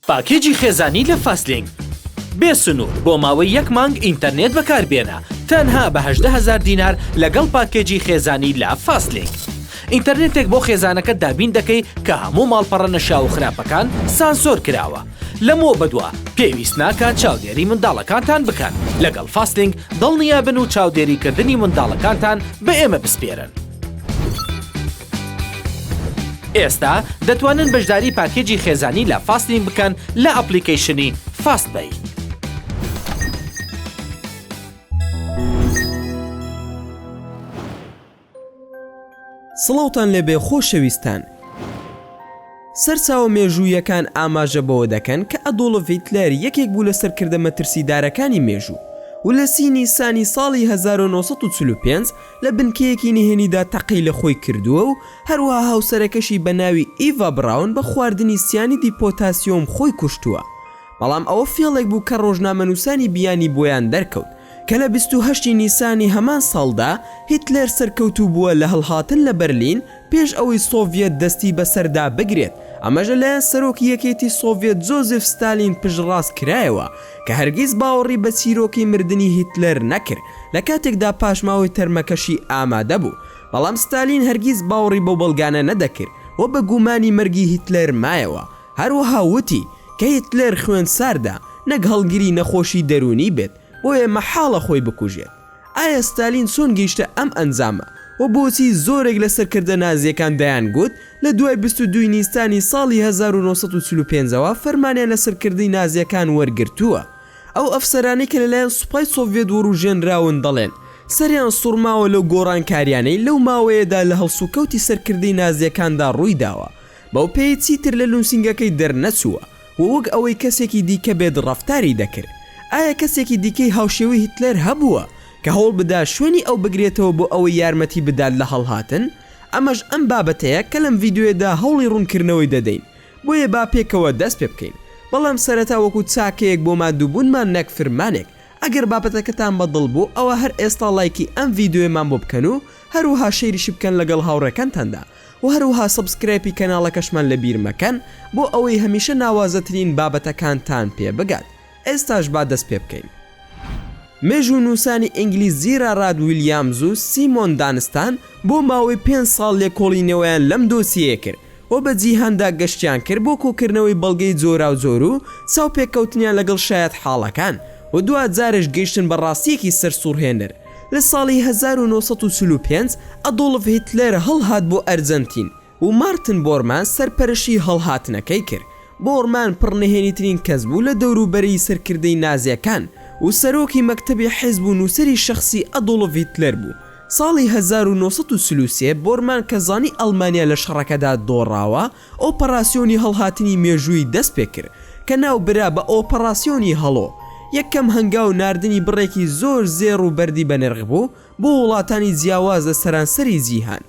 پاکێجی خێزانی لە فاستلینک بێ سنوور بۆ ماوەی یەک مانگ ئینتەرنێت بەکاربێنە تەنها بە 18 هەزار دینار لەگەڵ پاکێجی خێزانی لە فاستلینک ئینتەرنێتێک بۆ خێزانەکەت دابین دەکەی کە هەموو ماڵپەڕە نەشیاو و خراپەکان سانسۆر کراوە لەمەوە بەدوا پێویست ناکات چاودێری منداڵەکانتان بکەن لەگەڵ فاستلینک دڵنیابن و چاودێریکردنی منداڵەکانتان بە ئێمە بسپێرن. ئێستا دەتوانن بەشداری پاکێجی خێزانی لە فاستلینک بکەن لە ئەپڵیکەیشنی فاست پەی. سڵاوتان لێبێ خۆشەویستان. سەرچاوە مێژوویەکان ئاماژە بەوە دەکەن کە ئەدۆڵف هیتلەر یەکێک بوو لە سەرکردە مەترسیدارەکانی مێژوو و لە سی نیسانی ساڵی 1945 لە بنکەیەکی نهێنیدا تەقەی لە خۆی کردووە و هەروەها هاوسەرەکەشی بە ناوی ئیڤا براون بە خواردنی سیانیدی پۆتاسیۆم خۆی کوشتووە. بەڵام ئەوە فێڵێک بوو کە ڕۆژنامەنووسانی بیانی بۆیان دەرکەوت کە لە 28 ی نیسانی هەمان ساڵدا هیتلەر سەرکەوتوو بووە لە هەڵهاتن لە بەرلین پێش ئەوەی سۆڤیەت دەستی بەسەردا بگرێت، ئەمەش لەلایەن سەرۆکی یەکێتی سۆڤیەت جۆزیف ستالین پشتڕاست کرایەوە کە هەرگیز باوەڕی بە چیرۆکی مردنی هیتلەر نەکرد لە کاتێکدا پاشماوەی تەرمەکەشی ئامادە بوو، بەڵام ستالین هەرگیز باوەڕی بەو بەڵگانە نەدەکرد و بە گومانی مەرگی هیتلەر مایەوە، هەروەها وتی کە هیتلەر خوێن ساردە نەک هەڵگری نەخۆشی دەروونی بێت بۆیە مەحاڵە خۆی بکوژێت. ئایا ستالین چۆن گەیشتە ئەم ئەنجامە و بۆچی زۆرێک لە سەرکردە نازییەکان دەیانگوت لە دوای 22 ی نیسانی ساڵی 1945 ەوە فەرمانیان لە سەرکردەی نازییەکان وەرگرتووە؟ ئەو ئەفسەرانەی کە لەلایەن سوپای سۆڤیەت وروژێنراون دەڵێن سەریان سوڕماوە لەو گۆڕانکاریانەی لەو ماوەیەدا لە هەڵسوکەوتی سەرکردەی نازییەکاندا ڕوویداوە بەو پێیەی چیتر لە نووسینگەکەی دەرنەچووە و وەک ئەوەی کەسێکی دیکە بێت ڕەفتاری دەکرد. ئایا کەسێکی دیکەی هاوشێوەی هیتلەر هەبووە کە هەوڵ بدات شوێنی ئەو بگرێتەوە بۆ ئەوەی یارمەتی بدات لە هەڵهاتن؟ ئەمەش ئەم بابەتەیە کە لەم ڤیدیۆیەدا هەوڵی ڕوونکردنەوەی دەدەین. بۆیە با پێکەوە دەست پێ بکەین. بەڵام سەرەتا وەکو چاکەیەک بۆ ماندووبوونمان نەک فرمانێک. ئەگەر بابەتەکەتان بە دڵ بوو ئەوا هەر ئێستا ڵایکی ئەم ڤیدیۆیەمان بۆ بکەن و هەروەها share یشی بکەن لەگەڵ هاوڕێکانتاندا. وە هەروەها subscribe ی کەناڵەکەشمان لەبیر مەکەن بۆ ئەوەی هەمیشە ناوازەترین بابەتەکانتان پێ بگات ئێستاش با دەست پێ بکەین. مێژوونووسانی ئینگلیز جیراراد ویلیامز و سیمۆن دانستان بۆ ماوەی پێنج ساڵ لێکۆڵینەوەیان لەم دۆسیەیە کرد و بە جیهاندا گەشتیان کرد بۆ کۆکردنەوەی بەڵگەی جۆراوجۆر و چاوپێکەوتنیان لەگەڵ شایەتحاڵەکان و دواجارش گەیشتن بە ڕاستییەکی سەرسوڕهێنەر لە ساڵی 1945 ئەدۆڵف هیتلەر هەڵهات بۆ ئەرجەنتین و مارتن بۆرمان سەرپەرشتی هەڵهاتنەکەی کرد. بۆرمان پڕنهێنیترین کەس بوو لە دەوروبەری سەرکردەی نازیەکان و سەرۆکی مەکتەبی حیزب و نووسەری شەخسی ئەدۆڵف هیتلەر بوو. ساڵی 1943 بۆرمان کە زانی ئەڵمانیا لە شەڕەکەدا دۆڕاوە، ئۆپەراسیۆنی هەڵهاتنی مێژوویی دەست پێکرد کە ناوبرا بە ئۆپەڕاسیۆنی هەڵۆ. یەکەم هەنگاو ناردنی بڕێکی زۆر زێڕ و بەردی بەنرخ بوو بۆ وڵاتانی جیاواز لە سەرانسەری جیهان.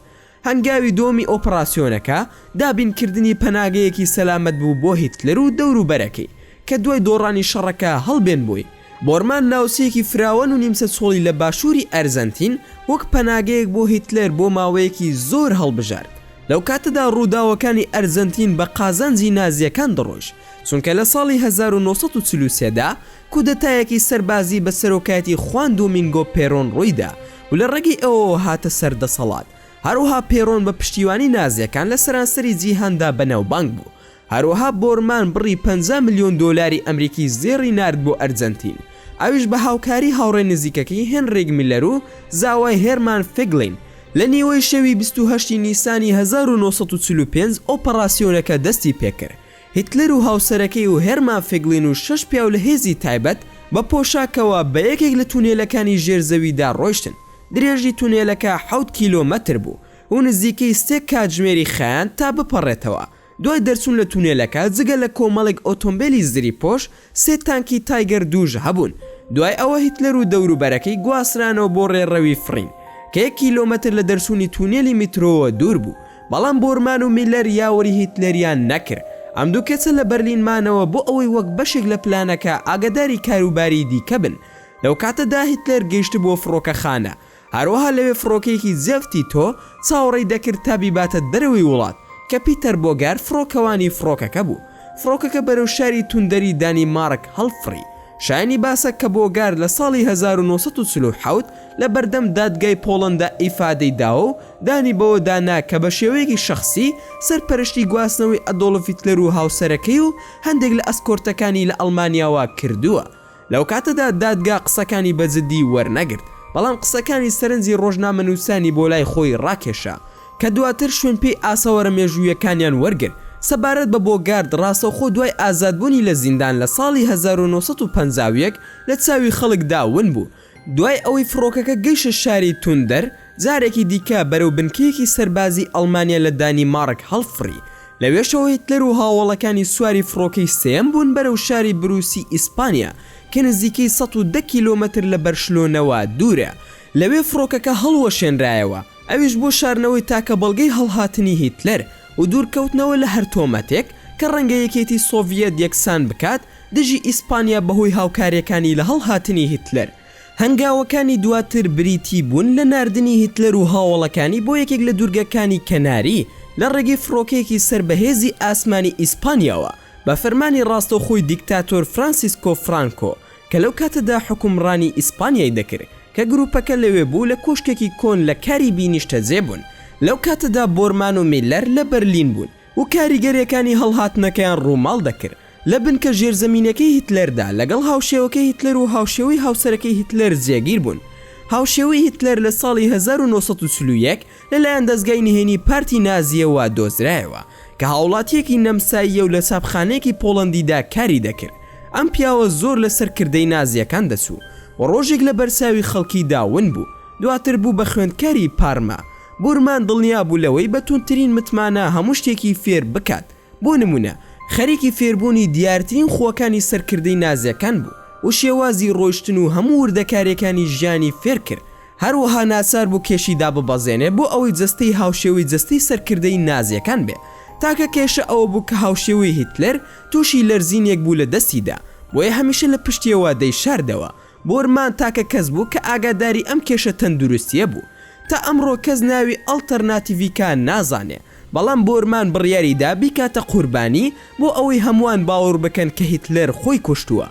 هەنگاوی دووەمی ئۆپەڕاسیۆنەکە دابینکردنی پەناگەیەکی سەلامەت بوو بۆ هیتلەر و دەوروبەرەکەی کە دوای دۆڕانی شەڕەکە هەڵبێن بۆی. بۆرمان ناوچەیەکی فراوان و نیمچە چۆڵی لە باشووری ئەرجەنتین وەک پەناگەیەک بۆ هیتلەر بۆ ماوەیەکی زۆر هەڵبژارد. لەو کاتەدا ڕووداوەکانی ئەرجەنتین بە قازانجی نازییەکان دەڕۆیشت، چونکە لە ساڵی 1943 دا کودەتایەکی سەربازی بە سەرۆکایەتی خوان دۆمینگۆ پێرۆن ڕوویدا و لە ڕێگەی ئەوەوە هاتە سەر دەسەڵات. هەروەها پێرۆن بە پشتیوانی نازییەکان لە سەرانسەری جیهاندا بەناوبانگ بوو. هەروەها بۆرمان بڕی 50 ملیۆن دۆلاری ئەمریکی زێڕی نارد بۆ ئەرجەنتین، ئەویش بە هاوکاری هاوڕێ نزیکەکەی هێنریک میلەر و زاوای هێرمان فێگلین. لە نیوەی شەوی 28 ی نیسانی 1945 ئۆپەڕاسیۆنەکە دەستی پێکرد. هیتلەر و هاوسەرەکەی و هێرمان فێگلین و شەش پیاو لە هێزی تایبەت بە پۆشاکەوە بە یەکێک لە تونێلەکانی ژێر زەویدا ڕۆیشتن. درێژی تونێلەکە حەوت کیلۆمەتر بوو و نزیکەی سێ کاتژمێری خایاند تا بپەڕێتەوە. دوای دەرچوون لە تونێلەکە جگە لە کۆمەڵێک ئۆتۆمبێلی زریپۆش، سێ تانکی تایگەر دووش هەبوون. دوای ئەوە هیتلەر و دەوروبەرەکەی گواسترانەوە بۆ ڕێڕەوی فڕین، کە یەک کیلۆمەتر لە دەرچوونی تونێلی میترۆوە دوور بوو. بەڵام بۆرمان و میلەر یاوەری هیتلەریان نەکرد. ئەم دوو کەسە لە بەرلین مانەوە بۆ ئەوەی وەک بەشێک لە پلانەکە ئاگاداری کاروباری دیکە بن. لەو کاتەدا هیتلەر گەیشتبووە فڕۆکەخانە. هەروەها لەوێ فڕۆکەیەکی جێف تیتۆ چاوەڕێی دەکرد تا بیباتە دەرەوەی وڵات، کە پیتەر بۆگار فڕۆکەوانی فڕۆکەکە بوو. فڕۆکەکە بەرەو شاری توندەری دانیمارک هەڵفڕی. شایەنی باسە کە بۆگارد لە ساڵی 1947 لە بەردەم دادگای پۆڵەندا ئیفادەی داوە و دانی بەوەدا نا کە بە شێوەیەکی شەخسی سەرپەرشتی گواستنەوەی ئەدۆڵف هیتلەر و هاوسەرەکەی و هەندێک لە ئەسکۆرتەکانی لە ئەڵمانیاوە کردووە. لەو کاتەدا دادگا قسەکانی بە جدی وەرنەگرت، بەڵام قسەکانی سەرنجی ڕۆژنامەنووسانی بۆ لای خۆی ڕاکێشا، کە دواتر شوێنپێی ئاسەوارە مێژوویەکانیان وەرگرت. سەبارەت بە بۆگارد، ڕاستەوخۆ دوای ئازادبوونی لە زیندان لە ساڵی 1951 لە چاوی خەڵکدا ون بوو. دوای ئەوەی فڕۆکەکە گەیشتە شاری توندەر، جارێکی دیکە بەرەو بنکەیەکی سەربازیی ئەڵمانیا لە دانیماڕک هەڵفڕی. لەوێشەوە هیتلەر و هاوەڵەکانی سواری فڕۆکەی سێیەم بوون بەرەو شاری بروسی ئیسپانیا کە نزیکەی 110 کیلۆمەتر لە بەرشلۆنەوە دوورە. لەوێ فڕۆکەکە هەڵوەشێنرایەوە، ئەویش بۆ شاردنەوەی تاکە بەڵگەی هەڵهاتنی هیتلەر و دوورکەوتنەوە لە هەر تۆمەتێک کە ڕەنگە یەکێتی سۆڤیەت یەکسان بکات دژی ئیسپانیا بەهۆی هاوکارییەکانی لە هەڵهاتنی هیتلەر. هەنگاوەکانی دواتر بریتی بوون لە ناردنی هیتلەر و هاوەڵەکانی بۆ یەکێک لە دوورگەکانی کەناری لە ڕێگەی فڕۆکەیەکی سەر بە هێزی ئاسمانی ئیسپانیاوە بە فەرمانی ڕاستەوخۆی دیکتاتۆر فرانسیسکۆ فرانکۆ کە لەو کاتەدا حوکمڕانی ئیسپانیای دەکرد کە گروپەکە لەوێ بوو لە کۆشکێکی کۆن لە کاریبی نیشتەجێ بوون لەو کاتەدا بۆرمان و میلەر لە بەرلین بوون و کاریگەریەکانی هەڵهاتنەکەیان ڕووماڵ دەکرد لە بنکە ژێرزەمینیەکەی هیتلەردا لەگەڵ هاوشێوەکەی هیتلەر و هاوشێوەی هاوسەرەکەی هیتلەر جێگیر بوون. هاوشێوەی هیتلەر لە ساڵی 1941 لەلایەن دەزگای نهێنی پارتی نازییەوە دۆزرایەوە کە هاوڵاتییەکی نەمساییە و لە چاپخانەیەکی پۆڵەندیدا کاری دەکرد. ئەم پیاوە زۆر لە سەرکردەی نازییەکان دەچوو و ڕۆژێک لە بەرچاوی خەڵکیدا ون بوو. دواتر بوو بە خوێندکاری پارما. بورمان دڵنیا بوو لەوەی بە توندترین متمانە هەموو شتێکی فێر بکات. بۆ نموونە خەریکی فێربوونی دیارترین خووەکانی سەرکردەی نازیەکان بوو و شێوازی ڕۆیشتن و هەموو وردەکاریەکانی ژیانی فێر کرد، هەروەها ناچار بوو کێشی داببەزێنێ بۆ ئەوەی جەستەی هاوشێوەی جەستەی سەرکردەی نازیەکان بێ. تاکە کێشە ئەوە بوو کە هاوشێوەی هیتلەر تووشی لەرزینێک بوو لە دەستیدا، بۆیە هەمیشە لە پشتیەوە دەیشاردەوە. بۆرمان تاکە کەس بوو کە ئاگاداری ئەم کێشە تەندروستیە بوو. تا ئەمڕۆ کەس ناوی ئەڵتەرناتیڤیکا نازانێ، بەڵام بۆرمان بڕیاری دا بیکاتە قوربانی بۆ ئەوەی هەمووان باوەڕ بکەن کە هیتلەر خۆی کوشتووە.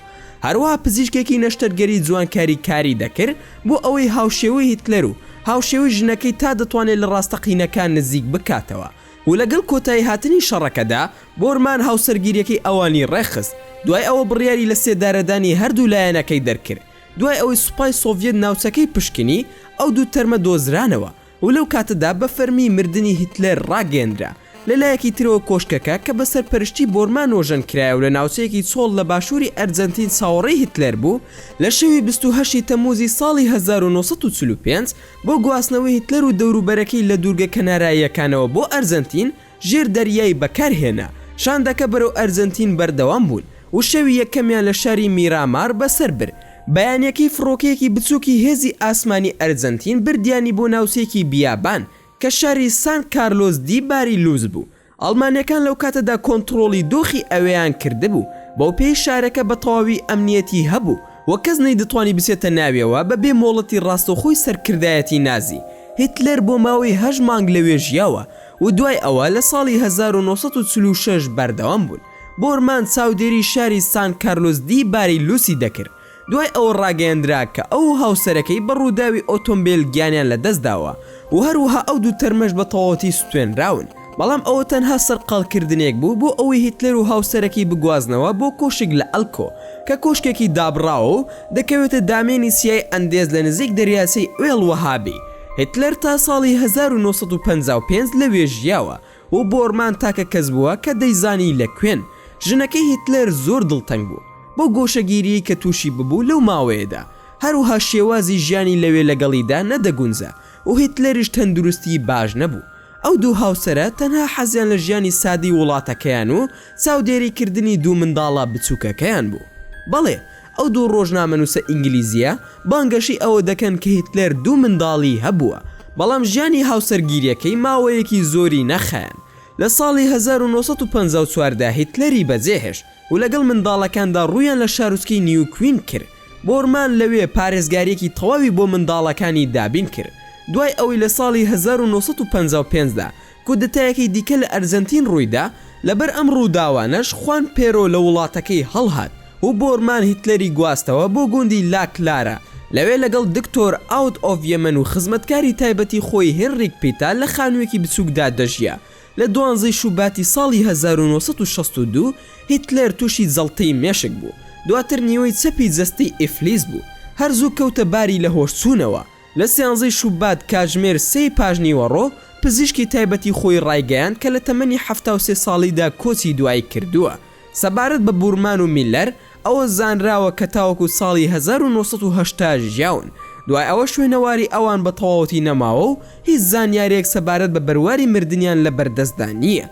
هەروەها پزیشکێکی نەشتەرگەری جوانکاری کاری دەکرد بۆ ئەوەی هاوشێوەی هیتلەر و هاوشێوەی ژنەکەی تا دەتوانێت لە ڕاستەقینەکان نزیک بکاتەوە و لەگەڵ کۆتایی هاتنی شەڕەکەدا بۆرمان هاوسەرگیریەکەی ئەوانی ڕێکخست، دوای ئەوە بڕیاری لە سێدارەدانی هەردوو لایەنەکەی دەرکرد. دوای ئەوەی سوپای سۆڤیەت ناوچەکەی پشکنی، ئەو دوو تەرمە دۆزرانەوە و لەو کاتەدا بە فەرمی مردنی هیتلەر ڕاگەیەنرا. لە لایەکی ترەوە کۆشکەکە کە بە سەرپەرشتی بۆرمان نۆژەن کرایە و لە ناوچەیەکی چۆڵ لە باشووری ئەرجەنتین چاوەڕێی هیتلەر بوو، لە شەوی 28 ی تەمموزی ساڵی 1945 بۆ گواستنەوەی هیتلەر و دەوروبەرەکەی لە دوورگە کەناراییەکانەوە بۆ ئەرجەنتین ژێر دەریای بەکار هێنا. شاندەکە بەرەو ئەرجەنتین بەردەوام بوون و شەوی یەکەمیان لە شاری میرامار بەسەر برد. بەیانیەکەی فڕۆکەیەکی بچووکی هێزی ئاسمانی ئەرجەنتین بردیانی بۆ ناوچەیەکی بیابان کە شاری سان کارلۆس دی باریلوس بوو. ئەڵمانیەکان لەو کاتەدا کۆنتڕۆڵی دۆخی ئەوێیان کردبوو، بەوپێیەی شارەکە بە تەواوی ئەمنیەتی هەبوو و کەس نەیدەتوانی بچێتە ناویەوە بە بێ مۆڵەتی ڕاستەوخۆی سەرکردایەتی نازی. هیتلەر بۆ ماوەی هەشت مانگ لەوێ ژیاوە و دوای ئەوە لە ساڵی 1946 بەردەوام بوون. بۆرمان چاودێری شاری سان کارلۆس دی باریلوسی دەکرد. دوای ئەوە ڕاگەیەندرا کە ئەو و هاوسەرەکەی بە ڕووداوی ئۆتۆمبێل گیانیان لەدەستداوە و هەروەها ئەو دوو تەرمەش بە تەواوەتی سوتێنراون. بەڵام ئەوە تەنها سەرقاڵکردنێک بوو بۆ ئەوەی هیتلەر و هاوسەرەکەی بگوازنەوە بۆ کۆشک لە ئەلکۆ، کە کۆشکێکی دابڕاوە و دەکەوێتە دامێنی چیای ئەندێز لە نزیک دەریاچەی ئوێڵ وەهابی. هیتلەر تا ساڵی 1955 لەوێ ژیاوە و بۆرمان تاکە کەس بووە کە دەیزانی لە کوێن. ژنەکەی هیتلەر زۆر دڵتەنگ بوو بەو گۆشەگیرییەی کە تووشی ببوو لەو ماوەیەدا، هەروەها شێوازی ژیانی لەوێ لەگەڵیدا نەدەگونجا و هیتلەریش تەندروستیی باش نەبوو. ئەو دوو هاوسەرە تەنها حەزیان لە ژیانی سادەی وڵاتەکەیان و چاودێریکردنی دوو منداڵە بچووکەکەیان بوو. بەڵێ، ئەو دوو ڕۆژنامەنووسە ئینگلیزییە بانگەشەی ئەوە دەکەن کە هیتلەر دوو منداڵی هەبووە، بەڵام ژیانی هاوسەرگیرییەکەی ماوەیەکی زۆری نەخایاند. لە ساڵی 1954 دا هیتلەری بەجێهێشت و لەگەڵ منداڵەکاندا ڕوویان لە شارۆچکەی نیوکوین کرد. بۆرمان لەوێ پارێزگارییەکی تەواوی بۆ منداڵەکانی دابین کرد. دوای ئەوەی لە ساڵی 1955 دا کودەتایەکی دیکە لە ئەرجەنتین ڕوویدا، لەبەر ئەم ڕووداوانەش خوان پێرۆ لە وڵاتەکەی هەڵهات و بۆرمان هیتلەری گواستەوە بۆ گوندی لا کلارا، لەوێ لەگەڵ دکتۆر ئاوت ئۆف یەمەن و خزمەتکاری تایبەتی خۆی هێنریک پیتا لە خانوویەکی بچووکدا دەژیا. لە دوانزەی شوباتی ساڵی 1962 هیتلەر تووشی جەڵتەی مێشک بوو، دواتر نیوەی چەپی جەستەی ئیفلیج بوو، هەر زوو کەوتە باری لەهۆشچوونەوە. لە سیانزەی شوبات کاتژمێر سێی پاشنیوەڕۆ پزیشکی تایبەتی خۆی ڕایگەیاند کە لە تەمەنی 73 ساڵیدا کۆچی دوایی کردووە. سەبارەت بە بورمان و میلەر، ئەوە زانراوە کە تاوەکو ساڵی 1980 ژیاون، دوای ئەوە شوێنەواری ئەوان بە تەواوەتی نەماوە و هیچ زانیارییەک سەبارەت بە بەرواری مردنیان لە بەردەستدا نییە.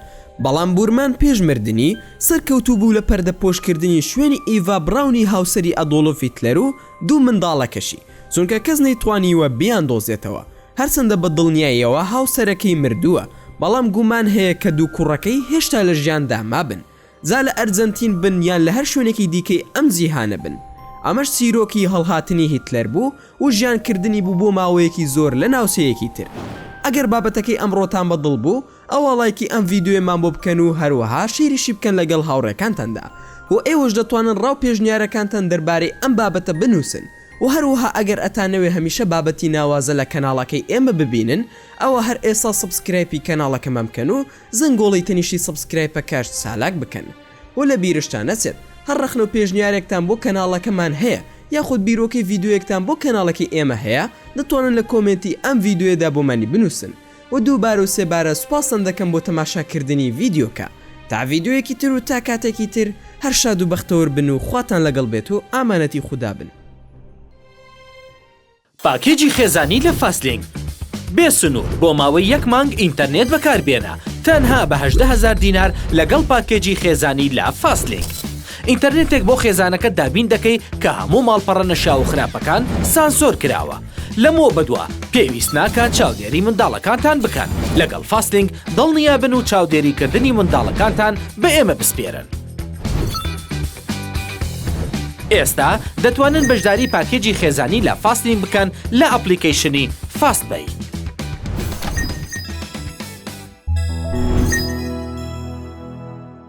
بەڵام بورمان پێش مردنی، سەرکەوتوو بوو لە پەردەپۆشکردنی شوێنی ئیڤا براونی هاوسەری ئەدۆڵف هیتلەر و دوو منداڵەکەشی، چونکە کەس نەیتوانیوە بیاندۆزێتەوە. هەرچەندە بە دڵنیاییەوە هاوسەرەکەی مردووە، بەڵام گومان هەیە کە دوو کوڕەکەی هێشتا لە ژیاندا مابن، جا لە ئەرجەنتین بن یان لە هەر شوێنێکی دیکەی ئەم جیهانە بن. ئەمەش چیرۆکی هەڵهاتنی هیتلەر بوو و ژیانکردنی بوو بۆ ماوەیەکی زۆر لە ناوچەیەکی تر. ئەگەر بابەتەکەی ئەمڕۆتان بە دڵ بوو، ئەوا ڵایکی ئەم ڤیدیۆیەمان بۆ بکەن و هەروەها share یشی بکەن لەگەڵ هاوڕێکانتاندا و ئێوەش دەتوانن ڕاو پێشنیارەکانتان دەربارەی ئەم بابەتە بنووسن و هەروەها ئەگەر ئەتانەوێ هەمیشە بابەتی ناوازە لە کەناڵەکەی ئێمە ببینن ئەوا هەر ئێستا subscribe ی کەناڵەکەمان بکەن و زەنگۆڵەی تەنیشتی subscribe ەکەش چالاک بکەن و لە بیرشتان نەچێت هەر ڕەخنە و پێشنیارێکتان بۆ کەناڵەکەمان هەیە یاخود بیرۆکەی ڤیدیۆیەکتان بۆ کەناڵەکەی ئێمە هەیە دەتوانن لە comment ی ئەم ڤیدیۆیەدا بۆمانی بنووسن و دووبارە و سێبارە سوپاستان دەکەم بۆ تەماشا کردنی ڤیدیۆکە تا ڤیدیۆیەکی تر و تا کاتێکی تر هەر شاد و بەختەوەر بن و خواتان لەگەڵ بێت و ئامانەتی خودا بن. پاکێجی خێزانی لە فاستلینک بێ سنوور بۆ ماوەی یەک مانگ ئینتەرنێت بەکاربێنە تەنها بە 18 هەزار دینار لەگەڵ پاکێجی خێزانی لە فاستلینک ئینتەرنێتێک بۆ خێزانەکەت دابین دەکەی کە هەموو ماڵپەڕە نەشیاو و خراپەکان سانسۆر کراوە لەمەوە بەدوا پێویست ناکات چاودێری منداڵەکانتان بکەن، لەگەڵ فاستلینک دڵنیابن و چاودێریکردنی منداڵەکانتان بە ئێمە بسپێرن. ئێستا دەتوانن بەشداری پاکێجی خێزانی لە فاستلینک بکەن لە ئەپڵیکەیشنی فاست پەی.